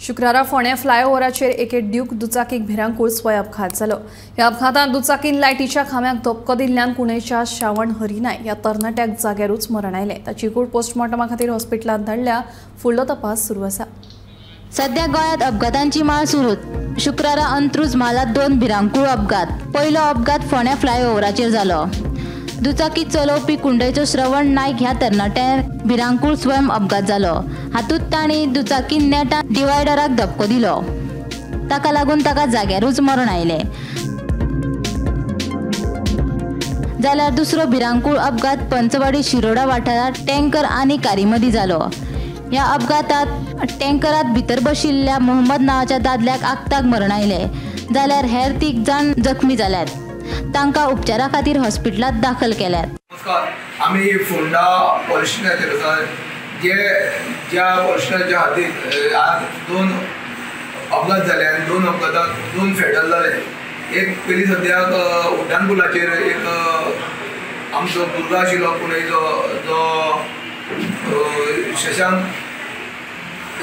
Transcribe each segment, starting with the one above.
शुक्रारा फोंड्या फ्लायओव्हराचेर एके ड्यूक दुचाकीक भिरांकूळ स्वय अपघात जालो. ह्या अपघातांत दुचाकीन लायटीच्या खांब्याक धपको दिल्ल्यान कुणेच्या श्रावण हरिनाय ह्या तरणाट्याक जाग्यारूच मरण आयलें. ताची कूड पोस्टमॉर्टमा खातीर हॉस्पिटलांत धाडल्या. फुडलो तपास सुरू आसा. सध्या गोंयांत अपघातांची माळ सुरूच. शुक्रारा अंत्रुज म्हालांत 2 भिरांकूळ अपघात. पयलो अपघात फोंड्या फ्लायओव्हराचेर जालो. दुचाकी चलोवपी कुंडयचो श्रवण नायक ह्या तरणाट्याक भिरांकूळ स्वयं अपघात जालो. हातूंत तांणी दुचाकीन नेटान डिवायडराक धपको दिलो. ताका लागून ताका जाग्यारूच मरण आयलें. जाल्यार दुसरो भिरांकूळ अपघात पंचवाडी शिरोडा वाठारांत टँकर आनी कारी मदीं जालो. ह्या अपघातात टँकरात भितर बशिल्ल्या मोहम्मद नांवाच्या दादल्याक आक्ताक मरण आयलें. जाल्यार हेर 3 जाण जखमी जाल्यात. तांकां उपचारा खातीर हॉस्पिटलांत दाखल केल्यात. नमस्कार, आमी फोंडा पोलीस स्टेशनाचेर आसा. जे ज्या पोलीस स्टेशनाच्या हातीत आज 2 अपघात जाले आनी 2 अपघातात 2 फेटल जाले. एक पयलीं सद्याक उड्डाण पुलाचेर एक आमचो भुरगो आशिल्लो कुणेचो, जो शशांक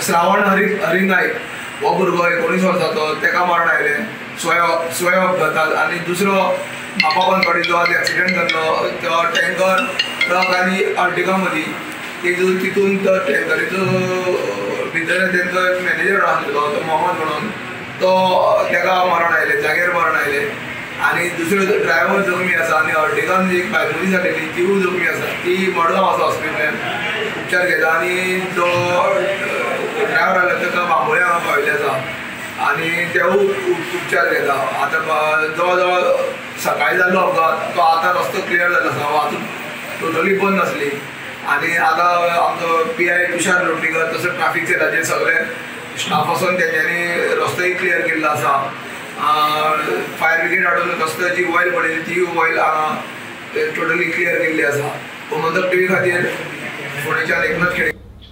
श्रावण हरी नायक हो भुरगो 19 वर्साचो, ताका मरण आयलें स्वय अपघातात. आनी दुसरो म्हापा पंचवाडी जो आज एक्सिडंट जाल्लो तो टँकर ट्रक आनी अर्टिगा मदीं, तितून तो टँकरीचो भितर तेंचो एक मॅनेजर आसलो तो मोहम्मद म्हणून, तो ताका मरण आयलें, जाग्यार मरण आयलें. आनी दुसरो ड्रायव्हर जखमी आसा आनी अर्टिगान एक बायल मनीस जालेली तिवूय जखमी आसा, ती मडगांव आसा हॉस्पिटलान उपचार घेता. आनी जो ड्रायव्हर आसलो ताका बांबोळे हांगा पाविल्ले आसा आनी तेवूय उपचार घेता. आतां जवळ जवळ सकाळी जाल्लो अपघात तो आतां रस्तो क्लियर जाल्लो आसा, वाहतूक टोटली बंद आसली. आनी आतां आमचो PI Tushar Lotlikar तसो ट्राफीक सेलाचेर सगळे स्टाफ वचून तेंच्यांनी रस्तोय क्लियर केल्लो आसा. फायर ब्रिगेड हाडून रस्त्याची ऑयल पडिल्ली ती ऑयल हांगा टोटली क्लियर केल्ली आसा. गोमंतक टीव्ही खातीर फोंडेच्यान एकनाथ खेडे.